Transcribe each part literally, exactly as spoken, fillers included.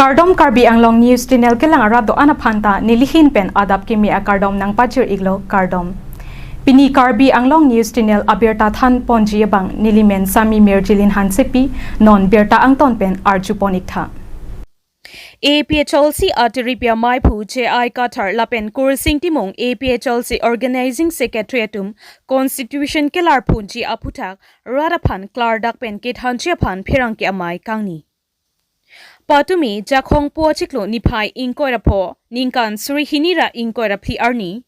Kardom, Karbi Anglong News Channel kelang arat do-an aphan ta nelihin pen adap kimi akardom nangpajir iklo, kardom. Pini Karbi Anglong News Channel abirta than ponji abang nelimen Sami Mirjilin Hansepi, non birta angton pen arju pon iktha. A P H L C ateripi amaiphu J I Kathar lapen Kursing Timung A P H L C Organizing Secretary atum Constitution kelar ponji aphuthak rat aphan klardak pen kethanji aphan pherangke amei kangni. Patumi Jakhong po achiklo niphai ingkoi ra pho, ningkan suri hini ra ingkoi ra phli arni,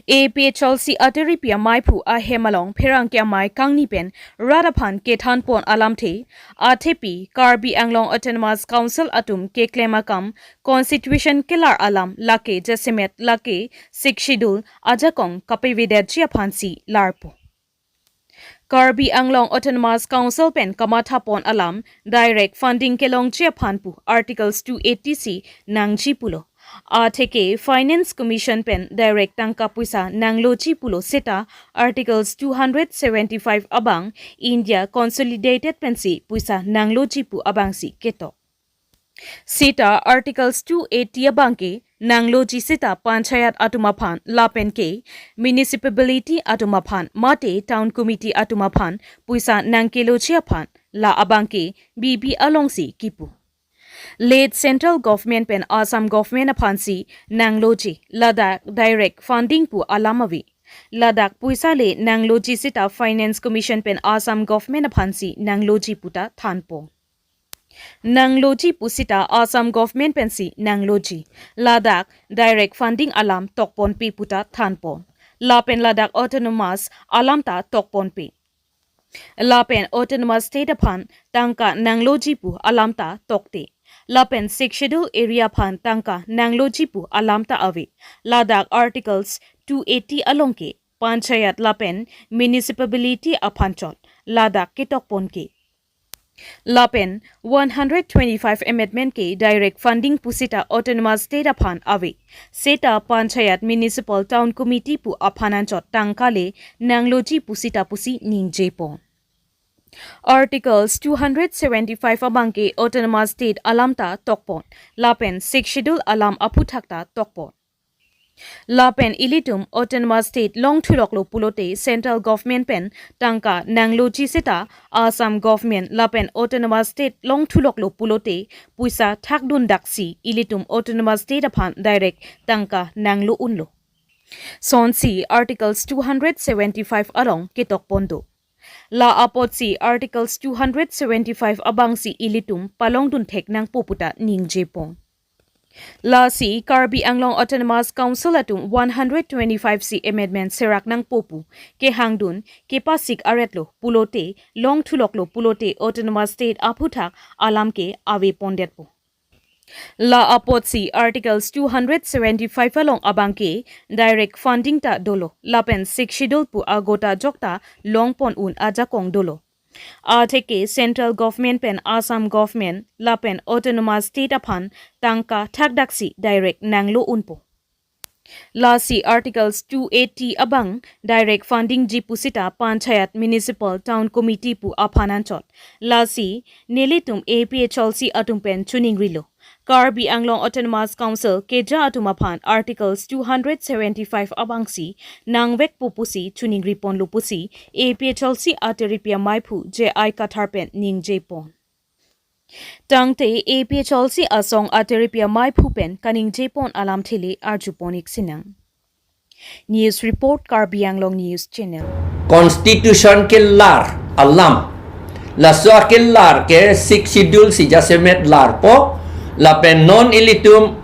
A P H L C ateripi amaiphu ahem along pherangke amei kangni pen rat aphan kethan pon alamthe, athepi Karbi Anglong Autonomous Council atum keklem akam Constitution kelar alam, lake jasemet lake Sixth Schedule ajakong kapavedetji aphansi larpo. Karbi Anglong Autonomous Council pen kamatha pon alam, direct funding kelongji aphan pu Articles two eighty si nangji pulo. Atheke Finance Commission pen direct tangka puisa nangloji pulo seta Articles two hundred seventy-five abang India Consolidated pensi puisa nangloji pu abangsi ketok. Seta Articles two eighty abangke nangloji seta panchayat atum aphan lapenke municipality atum aphan mate town committee atum aphan puisa nangkeloji aphan, la abangke B B alongsi kipu. Late Central Government pen Assam Government aphansi nangloji, ladak direct funding pu alam ave. Ladak puisa le nangloji seta Finance Commission pen Assam Government aphansi nangloji puta thanpo. Nangloji pusita Assam Government pensi nangloji. Ladak direct funding alam tokponpe puta thanpon. Lapen ladak autonomous alam ta tokponpe. Lapen autonomous state aphan tangka nangloji pu alam ta tokte. Lapen Sixth Schedule area aphan tangka nangloji pu alam ta ave. Ladak Articles two eighty alongke panchayat lapen municipality aphan chot ladak ketokponke. Lapen one hundred twenty-five amendment ke direct funding pusita autonomous state aphan ave. Seta panchayat, municipal, town committee pu aphan anchot tangka le nangloji pusita pusi ningjepon. Articles two hundred seventy-five abangke autonomous state alam ta tokpon. Lapen Sixth Schedule alam aphuthak ta tokpon. Lapen ilitum autonomous state longthuloklo pulote central government pen tangka nangloji seta Assam government lapen autonomous state longthuloklo pulote puisa thakdundaksi ilitum autonomous state aphan direct tangka nanglo-unlo. Sonsi Articles two hundred seventy-five along ketokpon do. La apotsi Articles two hundred seventy-five abangsi ilitum palongdun thek nangpo puta ningjepon. Lasi Karbi Anglong Autonomous Council atum one hundred twenty-five C amendment serak nangpo pu kehangdun kepasik aretlo pulote, longthuloklo pulote autonomous state aphuthak alam ke avepondetpo. La apotsi Articles two hundred seventy-five along abangke direct funding ta dolo lapen Sixth Schedule pu agota jokta longpon un ajakong dolo. Atheke central government pen Assam government lapen autonomous state aphan tangka thakdaksi direct nanglo-unpo. Lasi Articles two eighty abang direct funding ji pusita panchayat, municipal, town committee pu aphan anchot. Lasi nelitum A P H L C atum pen choningrilo. Karbi Anglong Autonomous Council keja atum aphan Articles two hundred seventy-five abangsi nangvekpo pusi choningriponlo pusi A P H L C ateripi amaiphu J I Kathar pen ningjepon. Tangte A P H L C asong ateripi amaiphu pen kaningjepon alamthe le arjupon ik sinang. News report, Karbi Anglong News Channel. Constitution kelar alam. Laso akelar ke Sixth Schedule si jasemet larpo. Lapen non ilitum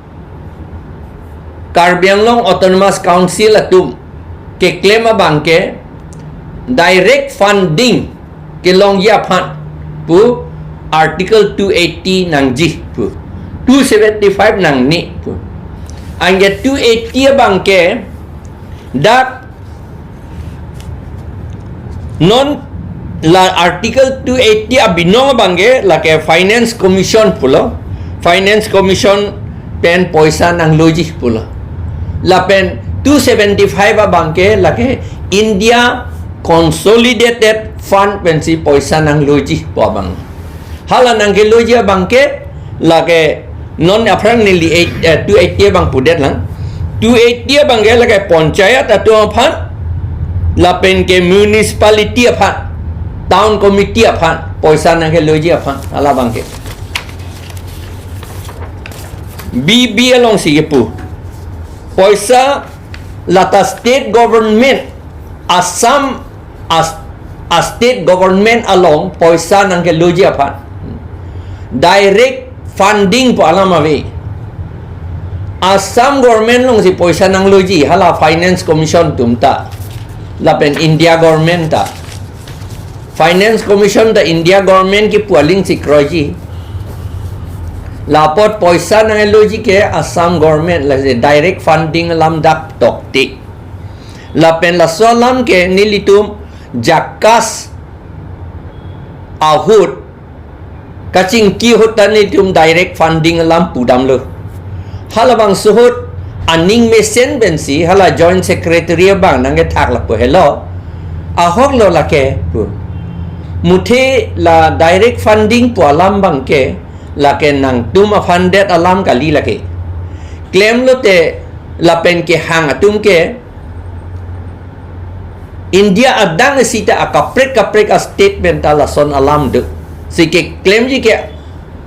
Karbi Anglong Autonomous Council atum keklem abangke direct funding kelongji aphan pu Article two eighty nangji pu. Two seventy-five nangne pu. Anke two eighty abangke dak non la Article two eighty abinong abangke lake Finance Commission pulo. Finance Commission pen poisa nangloji pulo. Lapen two seventy-five abangke lake India Consolidated Fund pensi poisa nangloji pu abang. Hala nangkeloji abangke lake Non aphrang neli eight, eh, two eighty abang pudet lang. Two eighty abang ke lake panchayat atum aphan, lapen ke municipality aphan, town committee aphan, poisa nangkeloji aphan, halabang ke. B B alongsi kepu. Poisa lata state government, Assam, as, a state government along poisa nangkeloji aphan. Direct funding pu alam ave. Assam government alongsi poisa nangloji, hala Finance Commission atum ta, lapen India government ta. Finance Commission ta India government kepu alingsi kroiji. Lapot poisa nangloji ke Assam government, lasi direct funding alam dak tokte. Lapen laso alam ke nelitum JACAS ahut kachingki ahut ta nelitum direct funding alam pudamlo. Halabangso ahut aning mesen pensi hala Joint Secretary abang nangkethak lapu helo. Ahok lo lake pu. Muthe la direct funding pu alam abang ke lake nangtum aphan det alam kali lake. Klemlote lapen kehang atum ke India adang sita akaprek kaprek a state pen ta lason alam do. Si keklemji ke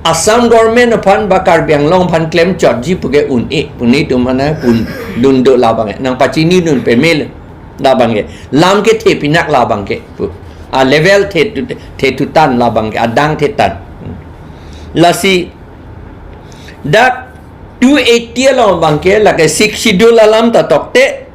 Assam government aphan ba Karbi Anglong aphan klemchotji pu ke un-e, un-e atum aphan pudun do labang ke. Nangpachininun pamelo labang ke. Lam kethe pinak labang ke pu. A level the thu, the thutan labang ke, adang thetan. Lasi dak two eighty along abang ke lake Sixth Schedule alam ta tokte,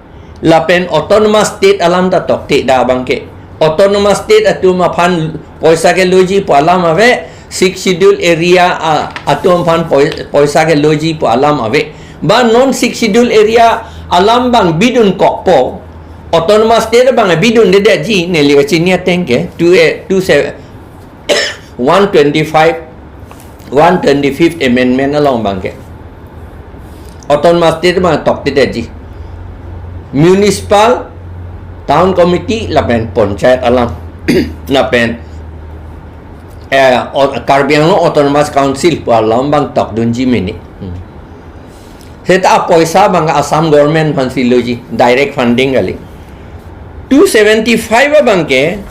lapen Autonomous State alam ta tokte dak abang ke. Autonomous State atum aphan poisa keloji pu alam ave, Sixth Schedule area, a, atum aphan poi-, poisa keloji pu alam ave. Ba non Sixth Schedule area alam abang bidunkokpo, Autonomous State abang bidundedetji, neli kachini ateng ke, two, eh, two, se-, one twenty-five, one twenty-fifth Amendment along abang ke. Autonomous State abang toktedetji. Municipal, Town Committee, lapen Panchayat alam. Lapen, eh, o-, Karbi Anglong Autonomous Council pu alam abang tokdunji mene. Hmm. Seta poisa abang Assam government aphansi loji, direct funding kali. Two seventy-five abang ke,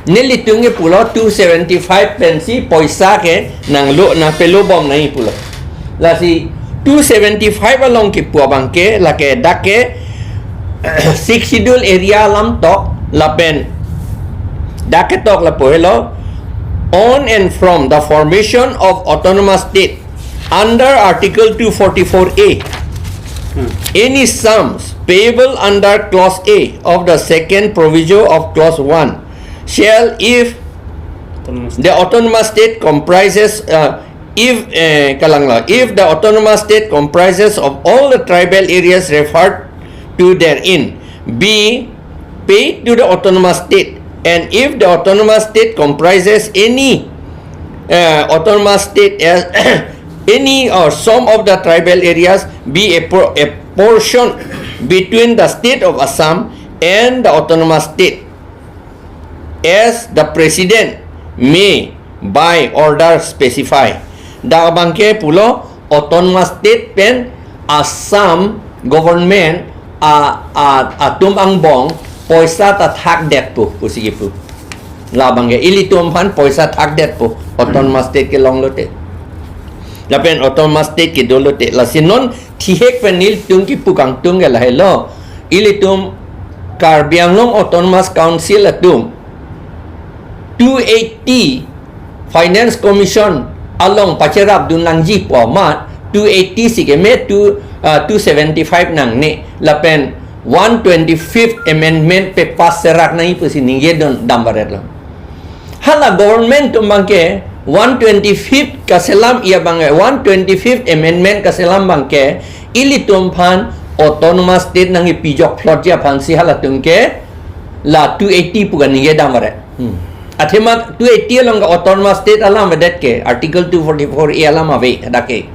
nelitum ke pulo two seventy-five pensi poisa ke nanglo, nangpelobom nangji pulo. Lasi two seventy-five along kepu abang ke, lake dak ke Sixth Schedule area alam tok, lapen dak ketok lapu helo, on and from the formation of Autonomous State under Article two forty-four A, hmm, any sums payable under Clause A of the second proviso of Clause one shall, if Autonomous the Autonomous State comprises, uh, if, eh, kalanglo, if the Autonomous State comprises of all the tribal areas referred to therein, be paid to the Autonomous State, and if the Autonomous State comprises any, uh, Autonomous State as any or some of the tribal areas, be a, pro- a portion between the State of Assam and the Autonomous State, as the President may by order specify. Dak abang ke pulo Autonomous State pen Assam government a, a, atum angbong poisa ta thakdetpo pusi kepu. Labang ke ilitum aphan poisa thakdetpo, Autonomous State kelonglote. Lapen Autonomous State kedolote. Lasi non thihek pen nelitum kepu kangtung ke lahelo. Ilitum Karbi Anglong Autonomous Council atum two eighty Finance Commission along pacherapdun nangji pu amat two eighty si keme, two, ah, two seventy-five nangne, lapen one twenty-fifth Amendment pepass serak nangji pusi ningjedun damvaretlo. Hala government atum abang ke one twenty-fifth kaselam, ia abang ke one twenty-fifth Amendment kaselam abang ke ilitum aphan Autonomous State nangkepijokplotji aphansi halatum ke la two eighty pu kaningje damvaret. Hmm. Athema two eighty along ke Autonomous State alam avedet ke, Article two forty-four A alam ave, dak ke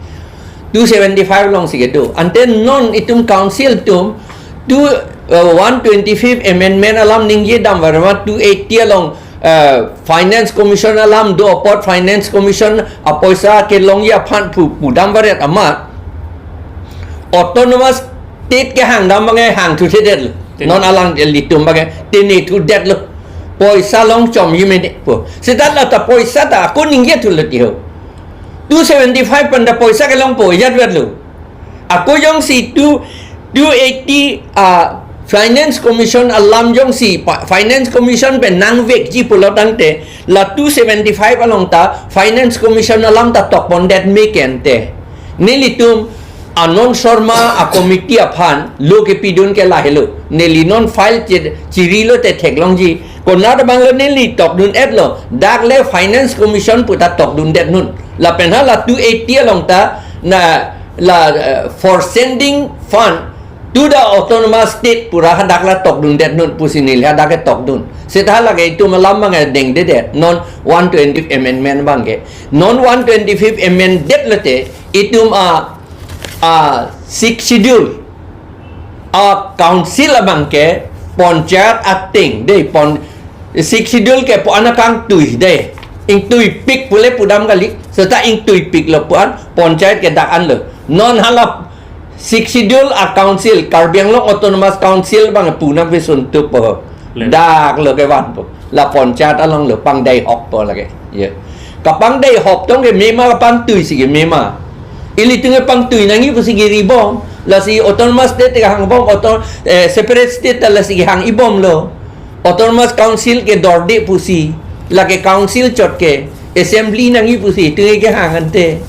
two seventy-five alongsi kedo. Ante non itum council atum two, uh, one twenty-fifth Amendment alam ningje damvaret ma two eighty along Eh, Finance Commission alam do apot Finance Commission apoisa kelongji aphan pu pudam varet amat Autonomous State kehang dam abang hangthuthedetlo. Tene. Non alanglitum abang tene thudetlo. Poisa long chomji mene pu. Seta la ta poisa ta ako ningje thulo ti ho. Two seventy-five pen ta poisa kelongpo, ijat vetlo. Ako jongsi two, two eighty, ah, Finance Commission alam jongsi pa, Finance Commission pen nangvekji pulo tangte, la two seventy-five along ta Finance Commission alam ta tokpondet me kente. Nelitum Anand Sharma a committee aphan lo kepidun ke lahelo. Neli non file che-, chirilo te theklongji. Konat abanglo neli tokdun-etlo. Dak le Finance Commission pu ta tokdundet non. Lapen hala two eighty along ta na la, eh, for sending fund to the autonomous state pu ra hadak la tokdundet non pusi neli hadak ke tokdun. Seta lake itum alam abang dengdedet non one twenty-fifth amendment abang ke. Non one twenty-fifth amendment det lote itum a, a sixth schedule a council abang ke panchayat ateng dei pon sixth schedule ke pu-an akangtui dei. Ingtuipik pule pudam kali. Seta ingtuipiklo pu-an panchayat ke dak anlo. Non hala sixth schedule a council, Karbi Anglong Autonomous Council abang pu nangpesun tupo. Le. Dak lo kevanpo. La panchayat along lo pangdai hokpo lake. Ya. Kapangdai hok tong ke mema kapangtui si ke mema. Ilitum ke pangtui nangji pusi kiri bom. Lasi Autonomous State kehang bom, auto, eh, separate state ta lasi kehang-i bomlo. Autonomous Council ke dorde pusi. Lake council chot ke. Assembly nangji pusi. Itum kehang ante.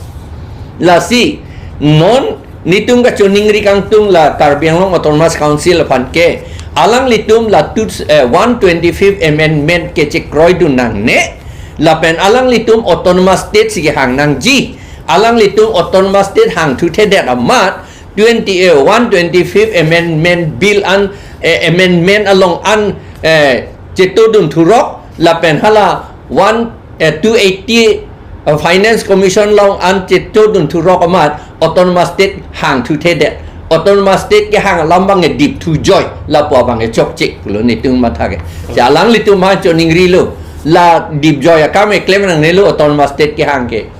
Lasi. Non nelitum kachiningri kangtung la Karbi Anglong Autonomous Council aphan ke alanglitum la two, eh, one twenty-fifth amendment kechekroidun nangne lapen alanglitum autonomous state si kehang nangji alanglitum autonomous state hangthuthedet amat twenty, eh, one twenty-fifth amendment bill an, eh, amendment along an, eh, chetodun thurok lapen hala one, eh, two eighty, eh, Finance Commission along an chetodun thurok amat autonomous state hangthuthedet. Autonomous state kehang alam abang dipthu joi lapu abang chokche pulo nelitum matha ke. Si alanglitum aphan chiningrilo la dip joi akam keklem nangnelo autonomous state kehang ke.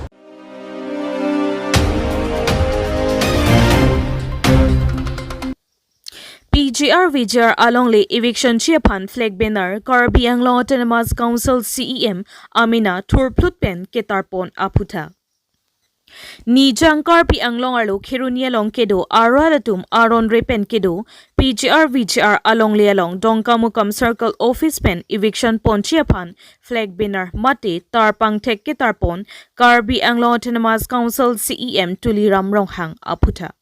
P G R V G R alongle eviction-ji aphan flag banner Karbi Anglong Autonomous Council C E M amena thurphlut pen ketarpon aphutha. Nijang Karbi Anglong arlo Kheroni along kedo arat atum aron re pen kedo P G R V G R alongle along Dongkamukam Circle Office pen eviction ponji aphan flag banner mate tarpang thek ketarpon Karbi Anglong Autonomous Council C E M Tuliram Ronghang aphutha.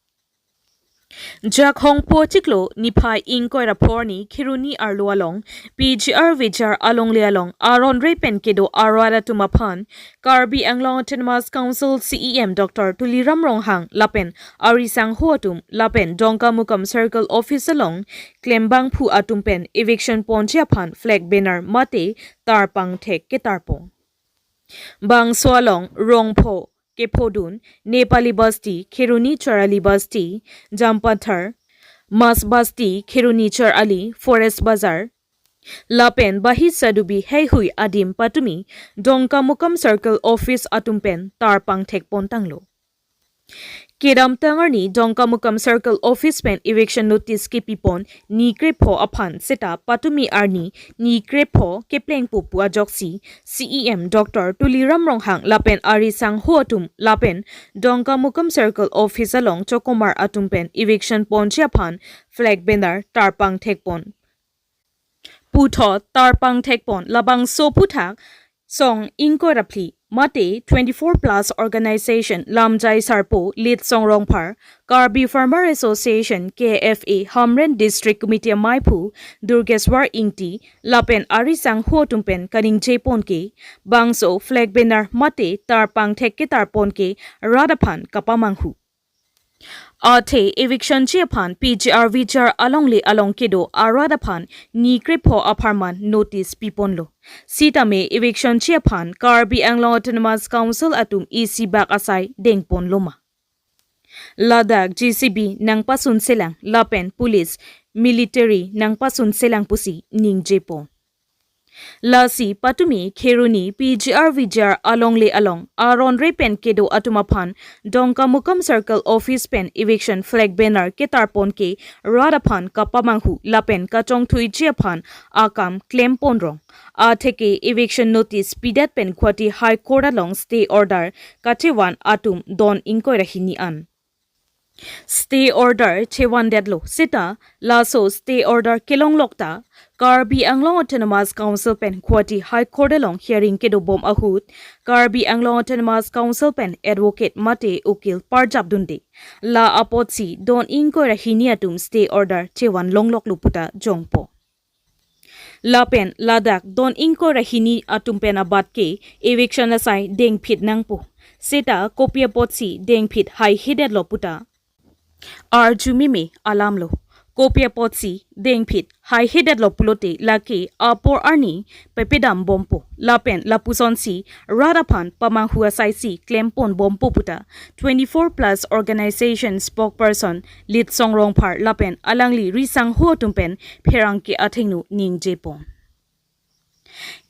Jakhong po chiklo niphai ingkoi ra pho arni Kheroni arlo along P G R V G R alongle along aron re pen kedo arat atum aphan Karbi Anglong Autonomous Council C E M Doctor Tuliram Ronghang lapen ari sangho atum lapen Dongkamukam Circle Office along klembangphu atum pen eviction ponji aphan flag banner mate tarpang thek ketarpon. Bangso along Rongpho, Kephodun, Nepali Basti, Kheroni Charali Basti, Jampathar, Mas Basti, Kheroni Charali, Forest Bazar, lapen Bahi Sadubi heihui adim patumi Dongkamukam Circle Office atum pen tarpang thek pontanglo. Kedamtang arni Dongkamukam Circle Office pen eviction notice kepipon ni krepho aphan seta patumi arni ni krepho keplengpo pu ajoksi C E M Doctor Tuliram Ronghang lapen ari sangho atum lapen Dongkamukam Circle Office along chokomar atum pen eviction ponji aphan flag banner tarpang thekpon puthot tarpang thekpon labangso aphuthak song ingkoi ra phli mate twenty-four plus organization lamjai sarpo Litsong Rongphar, Karbi Farmer Association, K F A, Hamren District Committee amaiphu Durgeswar Ingti lapen ari sangho atum pen kaningje pon ke bangso flag banner mate tarpang thek ketarpon ke rat aphan kapamanghu. Athe eviction-ji aphan P G R V G R alongle along kedo arat aphan ni krepho apharman notice piponlo. Sitame eviction-ji aphan Karbi Anglong Autonomous Council atum isi bak asai dengponloma. Ladak J C B nangpasunselang lapen police, military nangpasunselang pusi ningjepon. Lasi patumi Kheroni P G R V G R alongle along aron re pen kedo atum aphan Dongkamukam Circle Office pen eviction flag banner ketarpon ke rat aphan kapamanghu lapen kachongthuiji aphan akam klempon rong. Atheke eviction notice pidet pen Guwahati High Court along stay order kachevan atum don ingkoi ra hini an. Stay order chevandetlo seta laso stay order kelonglok ta Karbi Anglong Autonomous Council pen Guwahati High Court along hearing kedobom ahut Karbi Anglong Autonomous Council pen advocate mate ukil parjapdunde. La apotsi don ingkoi ra hini atum stay order chevan longloklo puta jongpo. Lapen ladak don ingkoi ra hini atum pen abat ke eviction asai dengphit nangpo. Seta kopi apotsi dengphit haihedetlo puta arju meme alamlo. Kopi apotsi dengphit haihedetlo pulote lake apor arni pepedam bompo. Lapen lapusonsi rat aphan pamanghu asaisi klempon bompo puta twenty-four plus organization spokesperson Litsong Rongphar lapen alangli risangho atum pen pherangke athengno ningjepon.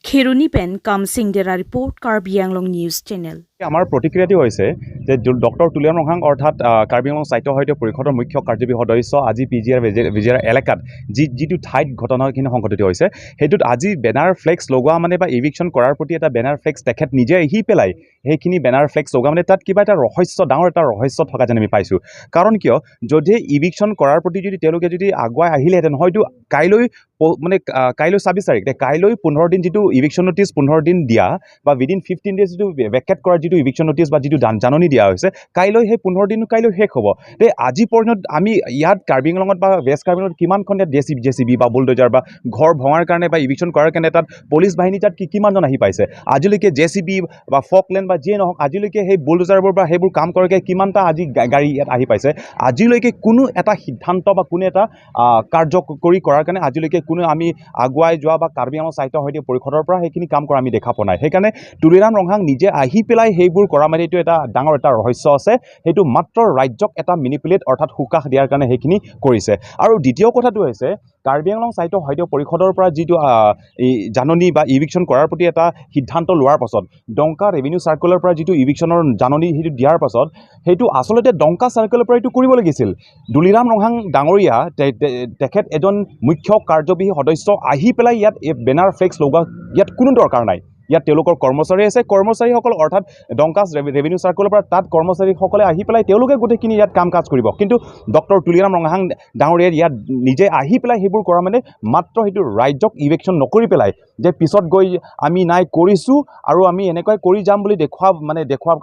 Kheroni pen Kamsing Dera report, Karbi Anglong News Channel. আমাৰ প্ৰতিক্ৰিয়াটো হৈছে যে ডক্টৰ তুলিৰাম ৰংহাং অৰ্থাৎ আহ, কাৰ্বি আংলং স্বায়ত্ত সহায়ক পৰিষদৰ মুখ্য কাৰ্যবাহী সদস্য আজি পি জি আৰ ভিজিআৰ এলেকাত যি যিটো ঠাইত ঘটনাখিনি সংঘটিত হৈছে, সেইটোত আজি বেনাৰ ফ্লেক্স লগোৱা মানে বা ইভিকশ্যন কৰাৰ প্ৰতি এটা বেনাৰ ফ্লেক্স তেখেত নিজে আহি পেলাই সেইখিনি বেনাৰ ফ্লেক্স লগোৱা মানে তাত কিবা এটা ৰহস্য, ডাঙৰ এটা ৰহস্য থকা যেন আমি পাইছোঁ। কাৰণ কিয়, যদিহে ইভিকশ্যন কৰাৰ প্ৰতি যদি তেওঁলোকে যদি আগুৱাই আহিলেহেঁতেন, হয়তো কাইলৈ প- মানে আহ, কাইলৈ ছাব্বিছ তাৰিখ, তে কাইলৈ পোন্ধৰ দিন যিটো ইভিকশ্যন নটিচ পোন্ধৰ দিন দিয়া বা উইদিন ফিফটিন ডেইজ যিটো ভেকেট কৰাৰ যিটো ইভিকশ্যন নটিচ বা যিটো জান- জাননী দিয়া হৈছে, কাইলৈ সেই পোন্ধৰ দিন কাইলৈ শেষ হ'ব। তে আজি পৰ্যন্ত আমি ইয়াত কাৰ্বি আংলঙত বা ৱেষ্ট কাৰ্বি আংলঙত কিমানখন ইয়াত J C B, J C B বা বুলডোজাৰ বা ঘৰ ভঙাৰ কাৰণে বা ইভিকশ্যন কৰাৰ কাৰণে তাত পুলিচ বাহিনী তাত কি কিমানজন আহি পাইছে? আজিলৈকে জে চি বি বা ফকলেণ্ড বা যিয়ে নহওক, আজিলৈকে সেই বুলডোজাৰবোৰ বা সেইবোৰ কাম কৰাকে কিমানটা আজি গা- গাড়ী ইয়াত আহি পাইছে? আজিলৈকে কোনো এটা সিদ্ধান্ত বা কোনো এটা আহ, কাৰ্যকৰী কৰাৰ কাৰণে আজিলৈকে কোনো আমি আগুৱাই যোৱা বা কাৰ্বি আংলং স্বায়ত্ত সহায়ক পৰিষদৰ পৰা সেইখিনি কাম কৰা আমি দেখা পোৱা নাই। সেইকাৰণে তুলিৰাম ৰংহাং নিজে আহি পেলাই সেইবোৰ কৰা মানে এইটো এটা ডাঙৰ এটা ৰহস্য আছে। সেইটো মাত্ৰ ৰাজ্যক এটা মেনিপুলেট অৰ্থাৎ সুকাহ দিয়াৰ কাৰণে সেইখিনি কৰিছে। আৰু দ্বিতীয় কথাটো হৈছে কাৰ্বি আংলং স্বায়ত্ত সহায়ক পৰিষদৰ পৰা যিটো আহ, এই জাননী বা ইভিকশ্যন কৰাৰ প্ৰতি এটা সিদ্ধান্ত লোৱাৰ পাছত ডংকা ৰেভিনিউ চাৰ্কলৰ পৰা যিটো ইভিকশ্যনৰ জাননী সেইটো দিয়াৰ পাছত সেইটো আচলতে ডংকা চাৰ্কলৰ পৰা এইটো কৰিব লাগিছিল। তুলিৰাম ৰংহাং ডাঙৰীয়া তে- তে- তেখেত এজন মুখ্য কাৰ্যবাহী সদস্য আহি পেলাই ইয়াত এই বেনাৰ ফ্লেক্স লগোৱা ইয়াত কোনো দৰকাৰ নাই। ইয়াত তেওঁলোকৰ কৰ্মচাৰী আছে, কৰ্মচাৰীসকল অৰ্থাৎ ডংকাছ ৰেভে- ৰেভিনিউ চাৰ্কলৰ পৰা তাত কৰ্মচাৰীসকলে আহি পেলাই তেওঁলোকে গোটেইখিনি ইয়াত কাম কাজ কৰিব। কিন্তু ডক্টৰ তুলিৰাম ৰংহাং ডাঙৰীয়াই ইয়াত নিজে আহি পেলাই সেইবোৰ কৰা মানে মাত্ৰ সেইটো ৰাইজক ইভিকশ্যন নকৰি পেলাই যে পিছত গৈ আমি নাই কৰিছোঁ আৰু আমি এনেকুৱাই কৰি যাম বুলি দেখুওৱা মানে দেখুওৱা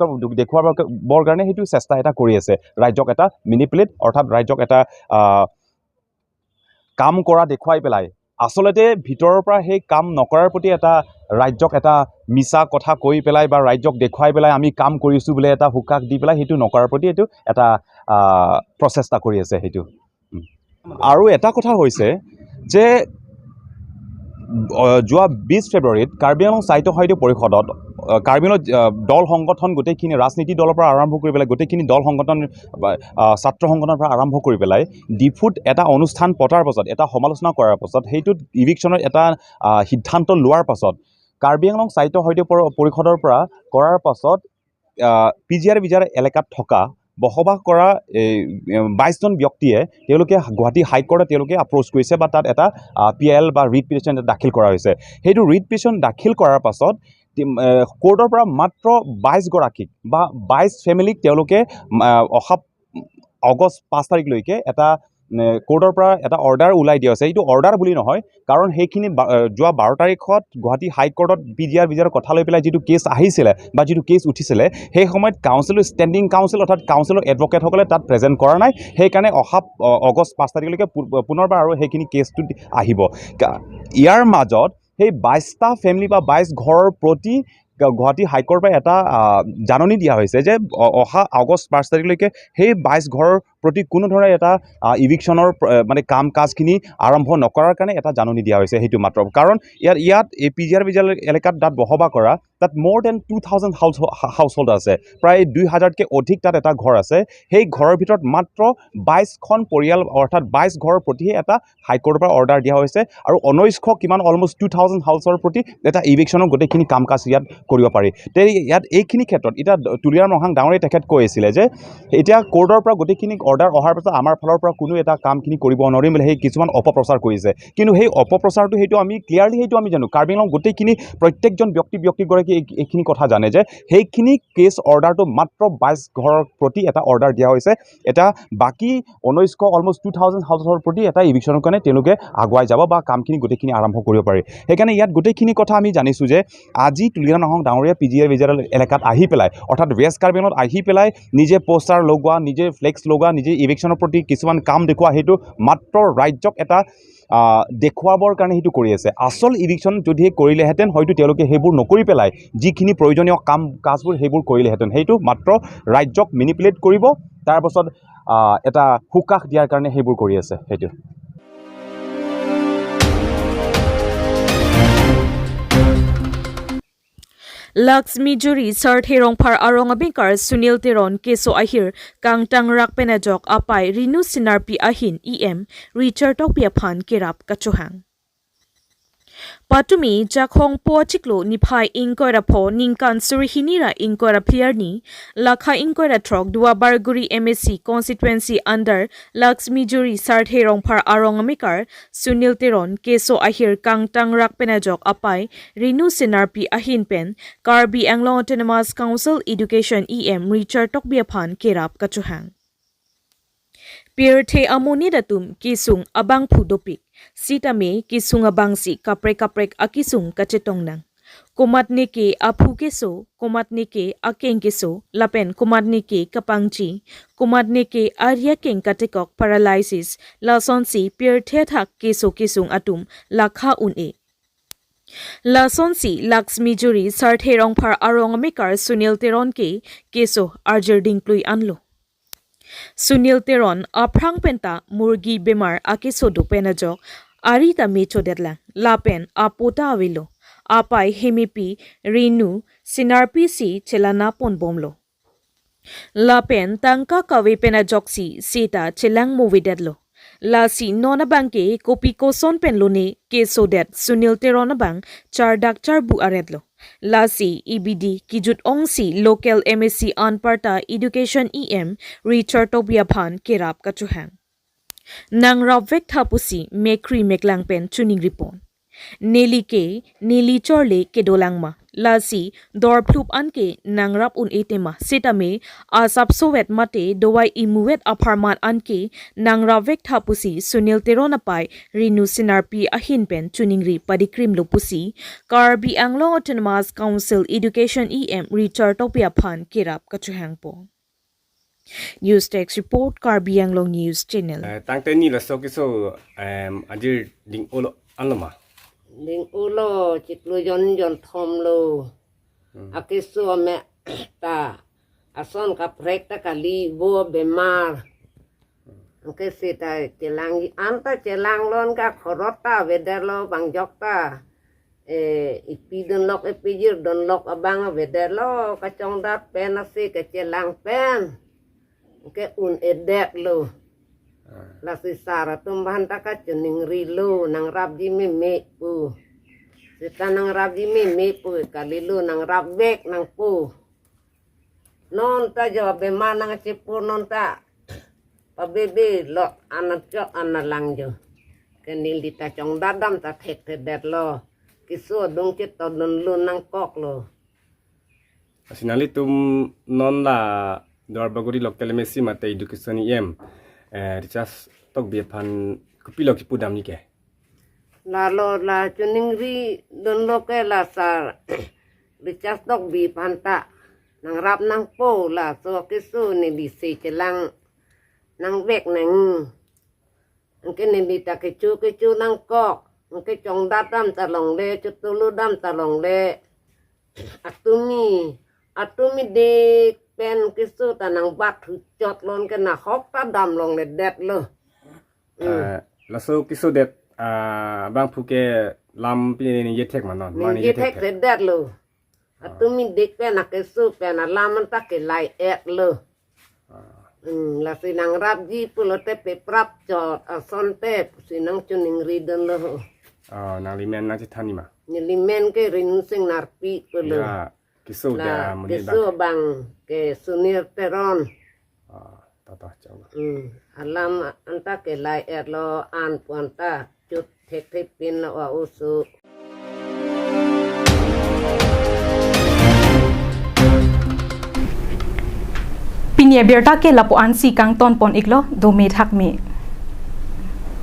দেখুৱাবৰ কাৰণে সেইটো চেষ্টা এটা কৰি আছে, ৰাইজক এটা মেনিপুলেট অৰ্থাৎ ৰাইজক এটা আহ, কাম কৰা দেখুৱাই পেলাই আচলতে ভিতৰৰ পৰা সেই কাম নকৰাৰ প্ৰতি এটা ৰাইজক এটা মিছা কথা কৈ পেলাই বা ৰাইজক দেখুৱাই পেলাই আমি কাম কৰিছোঁ বুলি এটা সুকাশ দি পেলাই সেইটো নকৰাৰ প্ৰতি এইটো এটা আহ, প্ৰচেষ্টা কৰি আছে সেইটো। উম। আৰু এটা কথা হৈছে যে আহ, যোৱা বিছ ফেব্ৰুৱাৰীত কাৰ্বি আংলং স্বায়ত্ত সহায়ক পৰিষদত আহ, কাৰ্বি আংলং আহ, দল সংগঠন গোটেইখিনি ৰাজনীতি দলৰ পৰা আৰম্ভ কৰি পেলাই গোটেইখিনি দল সংগঠন বা, আহ, ছাত্ৰ সংগঠনৰ পৰা আৰম্ভ কৰি পেলাই ডিফুত এটা অনুষ্ঠান পতাৰ পাছত এটা সমালোচনা কৰাৰ পাছত সেইটোত ইভিকশ্যনৰ এটা আহ, সিদ্ধান্ত লোৱাৰ পাছত কাৰ্বি আংলং স্বায়ত্ত সহায়ক পৰ- পৰিষদৰ পৰা কৰাৰ পাছত পি জি আৰ বি জি আৰ এলেকাত থকা বসবাস কৰা এই বাইছজন ব্যক্তিয়ে তেওঁলোকে গুৱাহাটী হাইকোৰ্টত তেওঁলোকে এপ্ৰ'চ কৰিছে বা তাত এটা পি আই এল বা ৰিট পিটিশ্যন এটা দাখিল কৰা হৈছে। সেইটো ৰিট পিটিশ্যন দাখিল কৰাৰ পাছত তি- এ, কোৰ্টৰ পৰা মাত্ৰ বাইছ গৰাকীক বা বাইছ ফেমিলিক তেওঁলোকে আহ, অহা আগষ্ট পাঁচ তাৰিখলৈকে এটা এ, কোৰ্টৰ পৰা এটা অৰ্ডাৰ ওলাই দিয়া হৈছে। এইটো অৰ্ডাৰ বুলি নহয়, কাৰণ সেইখিনি বা- এ, যোৱা বাৰ তাৰিখত গুৱাহাটী হাইকোৰ্টত পি জি আৰ বি জি আৰৰ কথা লৈ পেলাই যিটো কেছ আহিছিলে বা যিটো কেছ উঠিছিলে সেই সময়ত কাউন্সিলৰ ষ্টেণ্ডিং কাউন্সিল অৰ্থাৎ কাউন্সিলৰ এডভকেটসকলে তাত প্ৰেজেণ্ট কৰা নাই। সেইকাৰণে অহা অ, আগষ্ট পাঁচ তাৰিখলৈকে পু- পুনৰবাৰ আৰু সেইখিনি কেছটো আহিব। কা- ইয়াৰ মাজত সেই বাইছটা ফেমিলি বা বাইছ ঘৰৰ প্ৰতি গ- গুৱাহাটী হাইকোৰ্টৰ পৰা এটা আহ, জাননী দিয়া হৈছে যে অ- অহা আগষ্ট পাঁচ তাৰিখলৈকে সেই বাইছ ঘৰৰ প্ৰতি কোনো ধৰণৰ এটা ইভিকশ্যনৰ মানে কাম কাজখিনি আৰম্ভ নকৰাৰ কাৰণে এটা জাননী দিয়া হৈছে। সেইটো মাত্ৰ কাৰণ ইয়াত ইয়াত এই পি জি আৰ বি জি আৰ এলেকাত তাত বসবাস কৰা তাত more than two thousand house household আছে, প্ৰায় দুই হাজাৰতকৈ অধিক তাত এটা ঘৰ আছে। সেই ঘৰৰ ভিতৰত মাত্ৰ বাইছখন পৰিয়াল অৰ্থাৎ বাইছ ঘৰৰ প্ৰতিহে এটা হাইকোৰ্টৰ পৰা অৰ্ডাৰ দিয়া হৈছে আৰু ঊনৈছশ কিমান, অলমষ্ট টু থাউজেণ্ড হাউচৰ প্ৰতি এটা ইভিকশ্যনৰ গোটেইখিনি কাম কাজ ইয়াত কৰিব পাৰি। তে ইয়াত এইখিনি ক্ষেত্ৰত এতিয়া তুলিৰাম ৰংহাং ডাঙৰীয়াই তেখেত কৈ আছিলে যে এতিয়া কোৰ্টৰ পৰা গোটেইখিনি অৰ্ডাৰ অহাৰ পাছত আমাৰ ফালৰ পৰা কোনো এটা কামখিনি কৰিব নোৱাৰিম বুলি সেই কিছুমান অপপ্ৰচাৰ কৰিছে। কিন্তু সেই অপপ্ৰচাৰটো সেইটো আমি ক্লিয়াৰলি সেইটো আমি জানো, কাৰ্বি আংলং গোটেইখিনি প্ৰত্যেকজন ব্যক্তি ব্যক্তিগৰাকীয়ে এই- এইখিনি কথা জানে যে সেইখিনি কেছ অৰ্ডাৰটো মাত্ৰ বাইছ ঘৰৰ প্ৰতি এটা অৰ্ডাৰ দিয়া হৈছে। এটা বাকী ঊনৈছশ, অলমষ্ট টু থাউজেণ্ড হাউচৰ প্ৰতি এটা ইভিকশ্যনৰ কাৰণে তেওঁলোকে আগুৱাই যাব বা কামখিনি গোটেইখিনি আৰম্ভ কৰিব পাৰি। সেইকাৰণে ইয়াত গোটেইখিনি কথা আমি জানিছোঁ যে আজি তুলিৰাম ৰংহাং ডাঙৰীয়া পি জি আৰ বি জি আৰ এলেকাত আহি পেলাই অৰ্থাৎ ৱেষ্ট কাৰ্বি আংলঙত আহি পেলাই নিজে পোষ্টাৰ লগোৱা, নিজে ফ্লেক্স লগোৱা, নিজে ইভিকশ্যনৰ প্ৰতি কিছুমান কাম দেখুওৱা, সেইটো মাত্ৰ ৰাইজক এটা আহ, দেখুৱাবৰ কাৰণে সেইটো কৰি আছে। আচল ইভিকশ্যন যদিহে কৰিলেহেঁতেন হয়তো তেওঁলোকে সেইবোৰ নকৰি পেলাই যিখিনি প্ৰয়োজনীয় কাম কাজবোৰ সেইবোৰ কৰিলেহেঁতেন। সেইটো মাত্ৰ ৰাইজক মেনিপুলেট কৰিব, তাৰ পাছত আহ, এটা সুকাশ দিয়াৰ কাৰণে সেইবোৰ কৰি আছে। সেইটো Laxmi Juri Sarthe Rongphar arong amekar Sunil Teron keso ahir kangtangrak pen ajok apai Renu Sinarpi ahin E M Richard Tokbi aphan kerap kachohang. Patumi Jakhong po achiklo niphai ingkoi ra pho ningkan suri hini ra ingkoi ra phli arni, lakha ingkoi ra throk Duar Bagori M A C constituency under Laxmi Juri Sarthe Rongphar arong amekar Sunil Teron keso ahir kangtangrak pen ajok apai Renu Sinarpi ahin pen Karbi Anglong Autonomous Council Education E M Richard Tokbi aphan kerap kachohang. Pirthe amonit atum kesung abangphu dopik, sitame kesung abangsi kaprek kaprek akesung kachetong nang. Komatne ke aphu keso, komatne ke akeng keso, lapen komatne ke kapangchi, komatne ke ari akeng katekok paralysis, lasonsi pirthe athak keso kesung atum lakha un-e. Lasonsi Laxmi Juri Sarthe Rongphar arong amekar Sunil Teron ke keso arjir dingplui anlo. Sunil Teron aphrang penta murgi bemar akeso do pen ajok ari ta mechodet lang, lapen apo ta avelo, apai hemepi Renu Sinarpi si chelana ponbomlo. Lapen tangka kave pen ajoksi seta chelang movedetlo. Lasi non abangke kopi koson pen lone kesodet Sunil Teron abang chardak charbu aretlo. Lasi E B D kijut ongsi local M A C anparta Education E M Richard Tokbi aphan kerap kachohang. Nangrapvek tha pusi mekri meklang pen choningripon. Neli ke, neli chorle kedolang ma. Lasi dorphlup anke nangrap un-e tema. Sitame asapsovet mate dovai imuvet apharman anke nangrapvek tha pusi Sunil Teron apai Renu Sinarpi ahin pen choningri padikrimlo pusi Karbi Anglong Autonomous Council Education E M Richard Tokbi aphan kerap kachohangpo. News Desk Report, Karbi Anglong News Channel. Eh, tangte ni laso keso, em, ajir ding-olo anlo ma? Ding-olo, chiklo jon jon thomlo. Hmm. Akeso ame ta ason kaprek ta kali bo bemar. Anke seta chelang anta chelang lon ka khorot ta avedetlo bangjok ta. Eh, ipi dunlok, ipi jir dunlok abang avedetlo, kachongdat pen asi kachelang pen. Anke un-edetlo. Ah. Lasi sar atum aphan ta kachoningrilo, nangrapji meme pu. Seta nangrapji meme pu, kalilo nangrapvek nangpo. Non ta jo bemar nangchepur non ta. Pabebe lo anachok analang jo. Ke neli ta chongdat dam ta thekthedetlo. Keso adung chetodunlo nangkoklo. Lasi nanglitum non la Duar Bagori local M A C mate Education E M, eh, Richard Tokbi aphan kopilo kipudam ni ke? Lalo la choningri dunlo ke la sar Richard Tokbi aphan ta nangrap nangpo laso keso neli si chelang nangvek nang. Anke neli ta kecho kecho nangkok. Anke chongdat dam ta longle, chotulu dam ta longle. Atumi, atumi dik pen keso ta nangbat hu chot lon ke nahok ta dam longledetlo. Hmm. Eh, laso kesodet, ah, abangphu ke lam pini ningje thek ma non, ma ningje ningje thek thek thek. Sedetlo. Ah. Atum idik pen akeso pen alam anta kelai-etlo. Ah. Hmm, lasi nangrapji pulote peprap chot asonte pusi nangchoningridunlo ho. Ah, nanglimen nangchethan ni ma? Nelimen ke Rinu Sing Narpi pulo. Ya, keso ke, la, ah, amonit keso abang. Abang ke Sunir Teron. Ah, tata chau. Hmm, alam anta kelai-etlo, an pu anta chot thekthepinlo, a oso. Pini abirta ke lapu-ansi kangton pon-iklo, dome thakme.